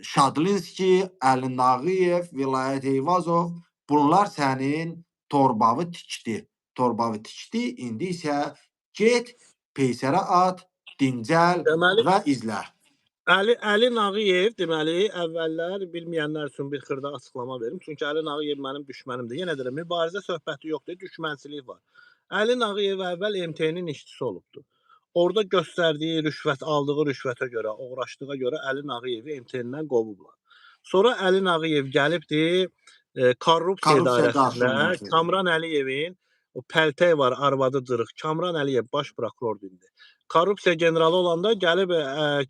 Şadlinski, Əli Nağıyev, Vilayət Eyvazov, bunlar sənin torbavı tikdi. Torbavı tikdi, indi isə get peysərə at, dincəl Deməli və izlə. Əli Nağıyev, deməli, əvvəllər bilməyənlər üçün bir xırda açıqlama verim. Çünki Əli Nağıyev mənim düşmənimdir. Yenə deyirəm, mübarizə söhbəti yoxdur, düşmənçilik var. Əli Nağıyev əvvəl MT-nin işçisi olubdur. Orada göstərdiyi rüşvət, aldığı rüşvətə görə, oğraşdığa görə Əli Nağıyevi MT-dən qovublar. Sonra Əli Nağıyev gəlibdi korrupsiya Korrupsiya qarşı idarəsinə mübarizə. Kamran Əliyevin o pəltək var, arvadı cırıq. Kamran Əliyev baş prokurordur indi. Korrupsiya generalı olanda gəlib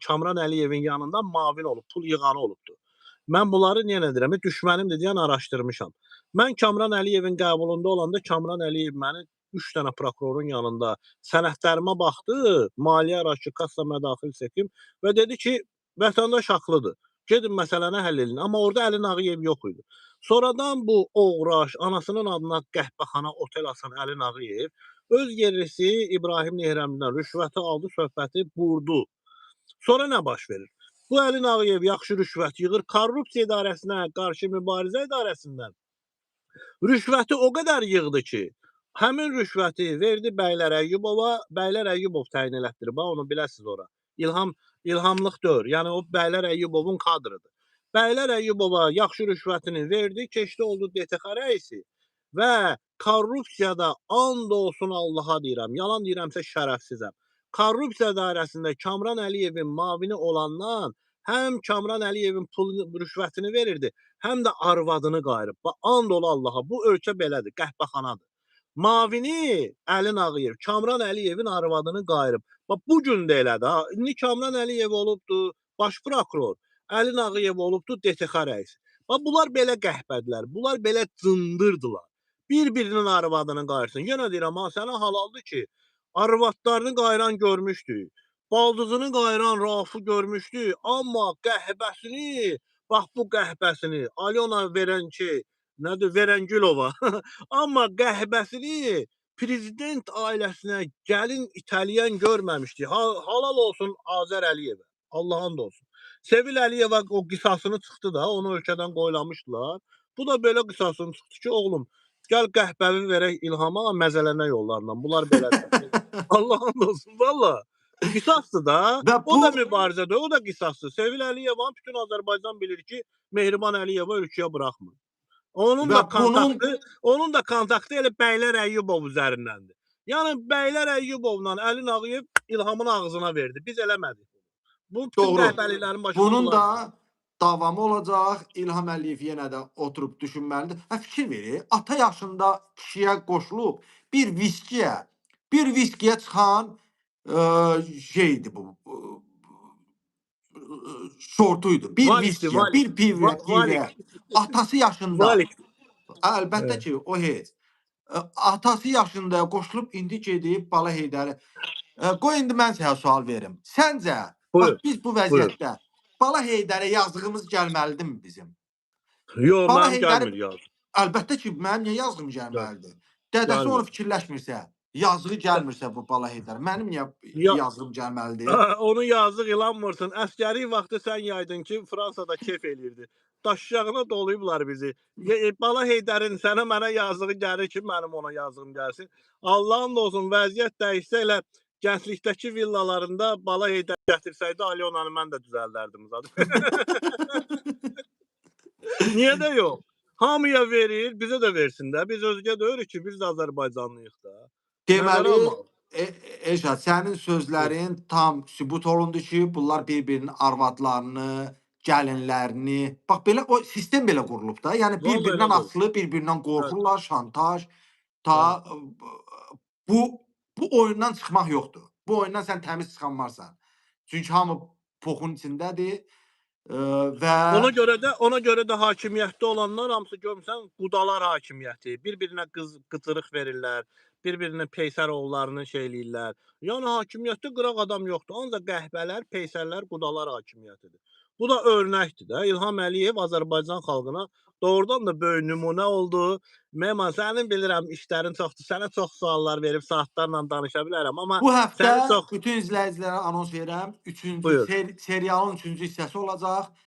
Kamran Əliyevin yanında mavin olub, pul yığanı olubdu. Mən bunları yenə deyirəm, düşmənimdir deyən araşdırmışam. Mən Kamran Əliyevin qəbulunda olanda Kamran Əliyev məni 3 dənə prokurorun yanında sənədlərimə baxdı, maliyyə araşı, kassa mədaxil çəkim və dedi ki, vətəndaş haqlıdır. Gedin məsələni həll edin. Amma orada Əli Nağıyev yox idi. Sonradan bu oğraş, anasının adına qəhvəxana, otel açan Əli Nağıyev öz yerlisi İbrahim Nehrəmdən rüşvəti aldı, söhbəti burdu. Sonra nə baş verir? Bu Əli Nağıyev yaxşı rüşvət yığır, korrupsiya idarəsinə qarşı mübarizə idarəsindən rüşvəti o qədər yığdı ki, həmin rüşvəti verdi Bəylər Əyyubova, Bəylər Əyyubov təyin elətdirib, ha, onu biləsiniz ora. İlhamlıq deyil. Yəni o Bəylər Əyyubovun kadrıdır. Bəylər Əyyubova yaxşı rüşvətini verdi, keçdi oldu DTX rəisi və korrupsiyada and olsun Allaha deyirəm, yalan deyirəmsə şərəfsizəm. Korrupsiya dairəsində Kamran Əliyevin mavini olandan həm Kamran Əliyevin pulunu, rüşvətini verirdi, həm də arvadını qayırıb. Bax, and ola Allaha, bu ölkə belədir, qəhvəxanadır. Mavini Əli Nağıyev, Kamran Əliyevin arvadını qayırıb. Bax, bu gün də elədir ha. İndi Kamran Əliyev olubdu baş prokuror, Əli Nağıyev olubdu DTX rəisi. Bax, bunlar belə qəhbədilər, bunlar belə cındırdılar. Bir-birinin arvadını qayırsın. Yenə deyirəm, ha, sənə halaldır ki, arvadlarını qayıran görmüşdük. Baldızını qayıran Rauf'u görmüşdük. Amma qəhbəsini, bax bu qəhbəsini Alyona verən ki, nədir, Verəngülova. Amma qəhbəsini prezident ailəsinə gəlin itəliyən görməmişdi. Halal olsun Azər Əliyevə. Allah and olsun. Sevil Əliyeva o qisasını çıxdı da, onu ölkədən qoylamışdılar. Bu da belə qisasını çıxdı ki, oğlum, gəl qəhbəvi verək İlhama, məzələnə yollarla. Bunlar belədir. Allah and olsun, valla. Qisasdır da. Və O da bu mübarizədir, o da qisasdır. Sevil Əliyevanı bütün Azərbaycan bilir ki, Mehriban Əliyeva ölkəyə buraxmır. Onun Və da bunun kontaktı, onun da kontaktı elə Bəylər Əyyubov üzərindəndir. Yəni Bəylər Əyyubovla Əli Nağıyev İlhamın ağzına verdi. Biz eləmədik. Bu bütün Doğru. qəhbəliklərin başında Bunun bunlar da davamı olacaq. İlham Əliyev yenə də oturub düşünməlidir. Hə, fikir verin, ata yaşında kişiyə qoşulub bir viskiyə çıxan şeydir bu. Şortuydu. Bir Valikdir, viskiyə, valik. bir pivə, Valik. pivə. Atası yaşında. Valik. Əlbəttə ki, o heç. Atası yaşında qoşulub indi gedib Bala Heydəri. Qoy indi mən sənə sual verim. Səncə, bax Buyur. biz bu vəziyyətdə Bala Heydərə yazığımız gəlməlidirmi bizim? Yox, Bala mənim Heydəri gəlmir yazıq. Əlbəttə ki, mənim niyə yazığım gəlməlidir? Dədəsi Gəlmir. onu fikirləşmirsə, yazığı gəlmirsə bu Bala Heydər, mənim niyə yazığım gəlməlidir? Onu yazıq ilan vursun. Əskəri vaxtı sən yaydın ki, Fransada kef eləyirdi. Daşşağına dolayıblar bizi. Bala Heydərin sənə mənə yazığı gəlir ki, mənim ona yazığım gəlsin. Allahın da olsun, vəziyyət dəyişsə elə gənclikdəki villalarında Bala Heydər gətirsəydi Alyonanı mən də düzəldərdim zaten. Niyə də yox? Hamıya verir, bizə də versin də. Biz özgə deyirik ki, biz də Azərbaycanlıyıq da. Deməli, Nəzərə almalı. Elşad, sənin sözlərin tam sübut olundu ki, bunlar bir-birinin arvadlarını, gəlinlərini, bax belə o sistem belə qurulub da. Yəni Vallahi bir-birindən elədir. asılı, bir-birindən qorxurlar, şantaj, ta bu oyundan çıxmaq yoxdur. Bu oyundan sən təmiz çıxanmarsan. Çünki hamı poxun içindədir və Ona görə də hakimiyyətdə olanlar hamısı görmüsən qudalar hakimiyyəti. Bir-birinə qız qıcırıq verirlər, bir-birinə peysər oğullarını şey eləyirlər. Yəni hakimiyyətdə qıraq adam yoxdur. Ancaq qəhbələr, peysərlər, qudalar hakimiyyətidir. Bu da örnəkdir də. İlham Əliyev Azərbaycan xalqına doğrudan da böyük nümunə oldu. Mehman, sənin bilirəm işlərin çoxdur. Sənə çox suallar verib saatlarla danışa bilərəm, amma Bu həftə səni çox bütün izləyicilərə anons verirəm. Üçüncü Buyur. serialın üçüncü hissəsi olacaq.